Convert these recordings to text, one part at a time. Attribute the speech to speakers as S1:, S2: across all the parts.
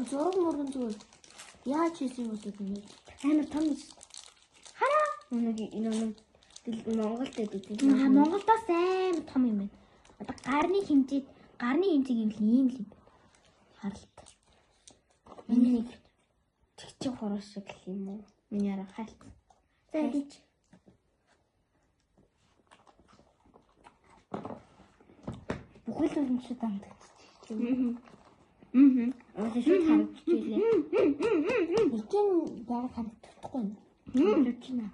S1: Зураг мөргөн зүгээр. Яаж хийсэн юм бол юм бэ?
S2: Амар том биш. Хараа. Нэг нэг Монголд байдаг.
S3: Аа, Монголдоос амар том юм байна. Одоо гарны хэмжээд гарны хэмжээ гэвэл ийм л юм. Харалт.
S2: Миний нэг чигчиг хуруу шиг л юм уу?
S3: Миний арга хайлт.
S2: За гэж.
S1: Бүхэл өрөмжөд амтагдчих.
S3: Аа.
S2: Уусаа шууд харагдчихлээ.
S1: Эцэн баг харагдахгүй юм.
S2: Харагдчихна.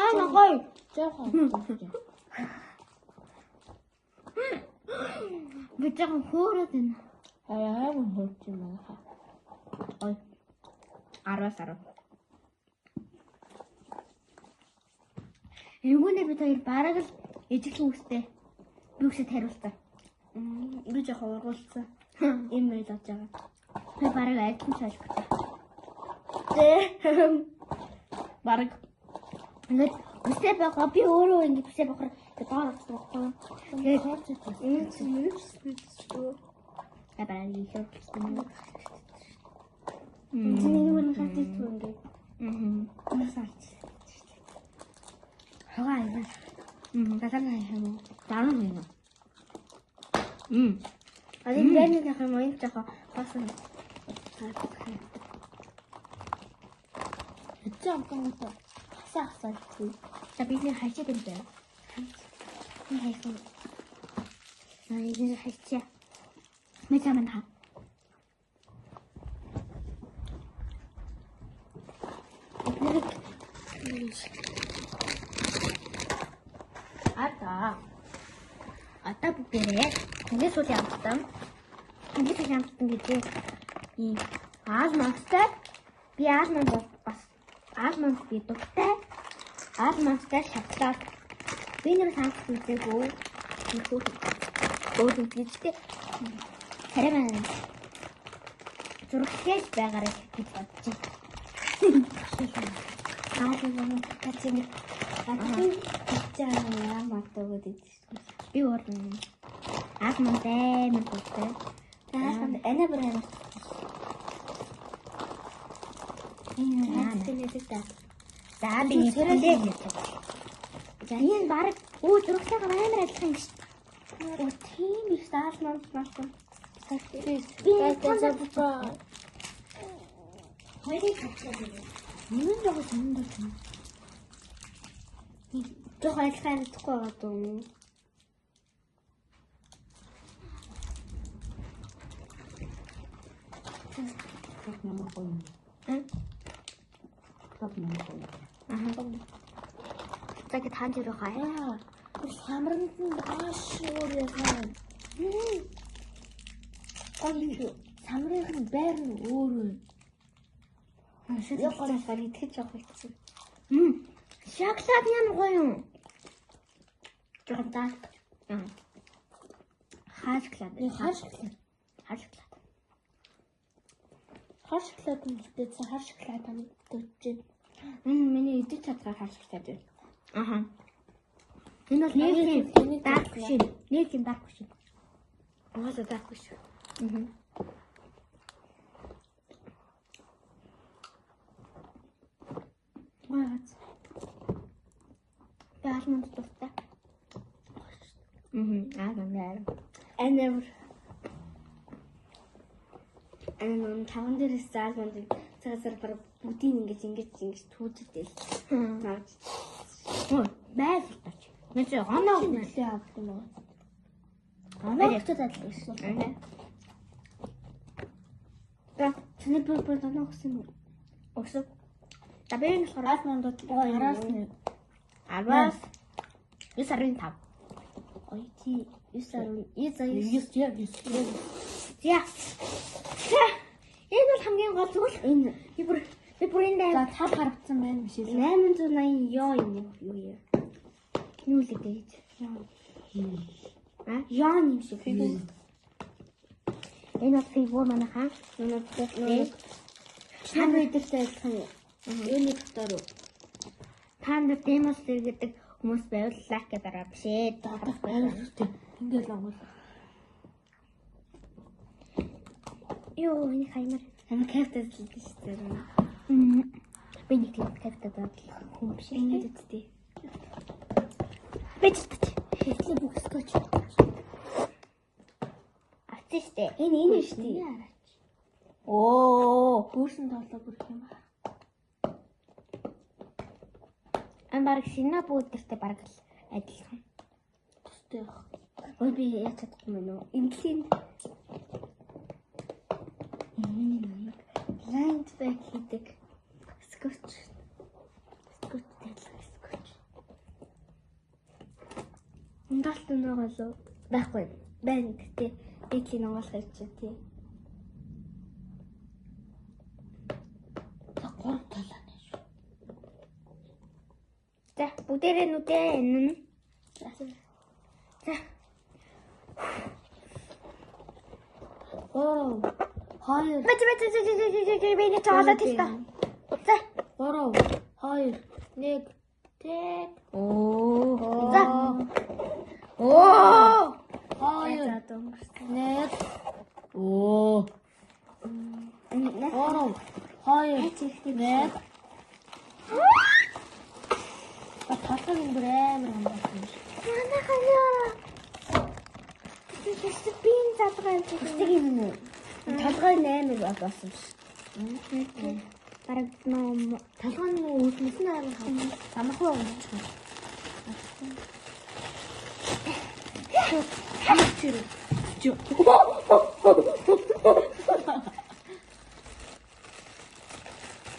S3: Аа, ногой.
S1: Жохон харагдчих.
S3: Би жоохон хөөрөөд байна.
S1: Аа амар хөрч юм аа.
S3: Ой. 10-аас 10. Энгүүнээ бид хоёр бараг л ижиглэн үстэй. Би үсэд хариулцаа.
S2: Би жоохон ургуулсан. Им мэл авч байгаа.
S3: Би бараг адилхан шалгах.
S2: Тэ.
S3: Бараг. Ингээд үсээ байгаа би өөрөө ингээд үсээ бохор ингээд доор авчихсан байхгүй юу? Тэгээд
S1: Хөрч юм.
S2: Энэ чинь юу ч гэсэн.
S3: Аа бараг их юм.
S2: Энэ чинь нэг нэг хатж идэх ингээд.
S3: Аа.
S2: Нас алж. Хага аяа.
S3: Аа.
S2: Гадар хаяа юм уу?
S3: Дараа нь юм. Мм.
S2: А энэ байрны яг юм энэ жоохон басан.
S1: Эцэн амтангууд хасаа хасаа гэсэн.
S3: За бидний хайчаад юм байна.
S2: Энэ хайсан.
S3: Аа энэ хайчаа. Мэ чамд ха. Ата. Ата бүгдээрээ хамгийн сүүлийн амттан. Хамгийн сүүлийн амттан гэдэг ийм алманстай. Би алманд бол бас алманд би дуртай. Алманстай шоколад. Би нэр санах үзээгүй. Хөө өөр үзээжтэй. Харин маань зурагтай байгаарай гэж бодож байна.
S2: Аа юм гацэн. Гацэн чаа яа мартаагүй идчихсэн.
S3: Би өөр алманд амар дуртай.
S2: Таасан ана бүр амар. Энэ хацэн нэдэг та.
S3: За би царайлээ. За энэ баг өө зурагтайгаа амар адилхан юм шүү дээ.
S2: Оо тийм их заалманд мартсан.
S3: Би
S1: За
S3: хоёрыг авчихсан.
S1: Үнэн жоо сонирхол юм.
S2: Жохоо адилхан харагдахгүй байгаа даа юм.
S1: Ямар гоё юм.
S3: М?
S1: Таг ямар гоё.
S3: Аа. За гэ таан дээр хаа.
S1: Аа. Самранд нь маш өөр яасан. Гоё. Самрын нь байр нь өөр үү?
S2: Яг гоёлоор идэхэд жоох хэцүү.
S3: Мм. Шоколад ямар гоё юм.
S2: Жохон дарк.
S3: Аа. Хаа шоколад.
S1: Энэ хар шоколад.
S3: Хар шоколад.
S1: Хар шоколад нь бүтээсэн хар шоколад амтдаж байна.
S2: Мм миний идэж чадгаар хар шоколад байна.
S3: Аа. Энэ бол нийлхийн дарк шин. Нийлхийн дарк шин.
S2: Угаасаа дарк биш.
S3: Аа.
S2: Гоё хац. Би алманд дуртай.
S3: Аа. Аа нэр.
S2: Ана бүр Ана нун таван дээрээс заалманд цагаасаар баг бүгдийг ингэж ингэж ингэж түүждэг. Навж.
S3: Хөө байлтаач. Нэг чи оноо
S1: Нэлээ авдаг юм уу?
S3: оноо
S1: Огцод адил байсан.
S3: Аа.
S2: За чиний бүр бүр оноо өгсөн юм уу?
S3: Өсөв. За би энэ болохоор
S1: Алмандууд араас нь
S3: 10-аас 9.5.
S2: Ой тий 9.9 9
S1: 9 яг 9.
S3: За. За. Энэ бол хамгийн гол зүйл.
S2: Энэ
S3: Би бүр энэ
S1: За тав харагдсан байна биш үү?
S2: 880 ёо юм уу юу юм?
S3: юу л гэдэг гэж.
S2: А ёо юм шиг.
S3: Энэ бол фигур манайхаа.
S2: Нүг Та бидэртэй адилхан юм. Юуны дотор уу?
S3: Та нар Demon Slayer гэдэг хүмүүс байвал лайк дараа биш ээ.
S1: Амар хэрэгтэй. Ингээл онгол.
S3: Йоо, энэ хаймар.
S2: Амар кайфтай л дээ шүү дээ.
S3: Би нэг тийм кайфтай бодлох хүн биш.
S2: Ингэж үсттэй.
S3: Би ч тач.
S1: Хэвлээ бүх скотч.
S3: Авсан штэ.
S2: Энэ энэ шүү дээ.
S3: Оо.
S1: Бүүрсэн толгой бүрх юм аа.
S3: Ан баг синабу өдөртэй баг л адилхан.
S1: Төстэй байх.
S2: Ой би яаж чадахгүй мэн үү? Эмнэлгийн энэ нэг blind bag хийдэг. Скотч. Скотч тавилга скотч. Ундалт өнөөгөө болов байхгүй байна гэтээ дээдлийн онгойлох гэж чи тий.
S1: За гурав талаа нэ шүү.
S3: За бүгдээрээ нүдэ энэ нь. За.
S1: 3 2
S3: Бач бач бач бач бач би нэг цаалаа теста. За.
S1: 3 2 1 Тэг.
S3: Оо. За. Оо.
S1: 2
S2: За дөнгөрсөн.
S1: 1 Оо. 3 2 1 А толгойн өнгөр амар хамгаалсан юм шиг.
S3: Манай ханаа. Тэс би энэ залгаа юм чи.
S2: Үсэг юм уу? Толгой амар болсон биш.
S3: Бараг ном
S1: Толгойн үүднээс нь амар хамгаалсан. Амархан өнгөч.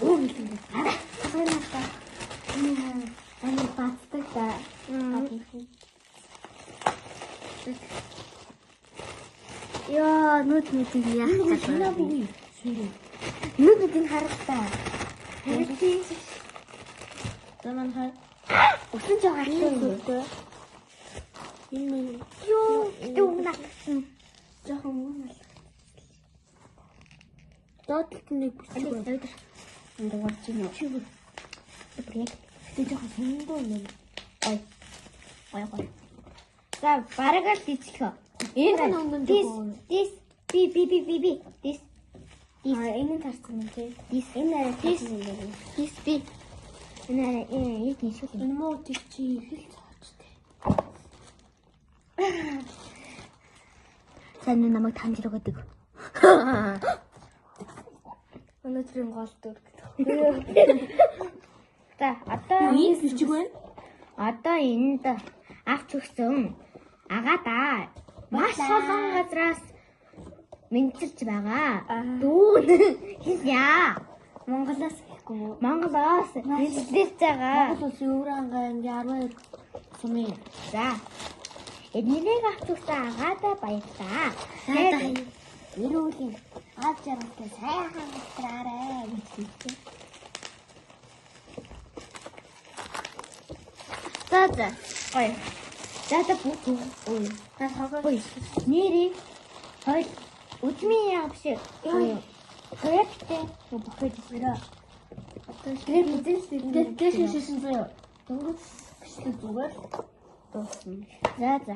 S2: Оо хэлсэн. Толгой надаа. Амар бацдаг да. Яа, нүд нүдийг яах вэ?
S1: Синабугийн сүрээ.
S2: Нүд нүдийг харалтаа.
S1: За маань хай.
S2: Усан жоо гарлаа юм.
S1: Энэ мэн
S3: юу өмнө алгасан.
S2: Жохон мөн ал.
S1: доотлолт нэг бичиг байна.
S2: Дугаарч юм уу?
S1: Чиг.
S3: Бүр яг
S1: Тэ жоохон сондоо юм.
S3: ой. Ой ой. За бараг л дийцлэх.
S1: Энэ номон
S3: This
S1: жоохон.
S3: this би би би би би this
S2: Аа, энэ нь тарсан юм тий.
S3: this
S2: Энэ арай тарсан юм байна.
S3: this би энэ арай энэ яг нэг шүү.
S1: Энэ муу тийч чи их л цоочтой.
S3: Сайн намайг таньж өгöd.
S2: Өнөөдрийн гол дүр гэдэг.
S3: За одоо
S1: Энэ бичиг байна.
S3: Одоо энд авч өгсөн агаадаа маш олон газраас мэдчилж байгаа. Дүүн хийя.
S2: Монголоос гэхгүй юу?
S3: Монголоос мэдчилж байгаа.
S1: Монгол улсын Өвөр ангай ангийн 12 сумын.
S3: За. Эднийг авч өгсөн агаадаа баярлаа.
S2: За за. Эрүүлийн ав жаргалтай сайхан амьдраарай гэж хэлсэн.
S3: За за. Гоё. За за бүх ой.
S1: Наа толгой.
S3: Ой. Нэрийг хойл үдмийн яа биш. Проекттэй бүхэл зэрэг.
S2: Тэр мэдээлэл
S1: Ингээд дээш шишин заяа. Дөнгөж бичлэг зүгээр
S2: дуусна.
S3: За за.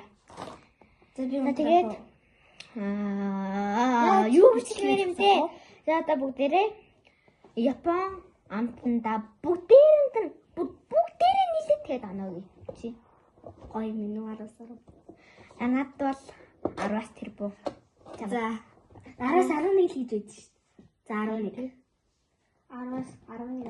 S2: За би
S3: За тэгээд аа юу бичлэгээр юм бэ? За одоо бүгдээрээ Япон амтанда бүгдээрэнд нь бүгдээрээ нийлээд тэгээд оноо чи.
S2: гоё минь 10-аас 10.
S3: За надад бол 10-аас тэрбум.
S2: За 10-аас 11 л гэж байдаг шүү дээ. За 11.
S1: 10-аас 11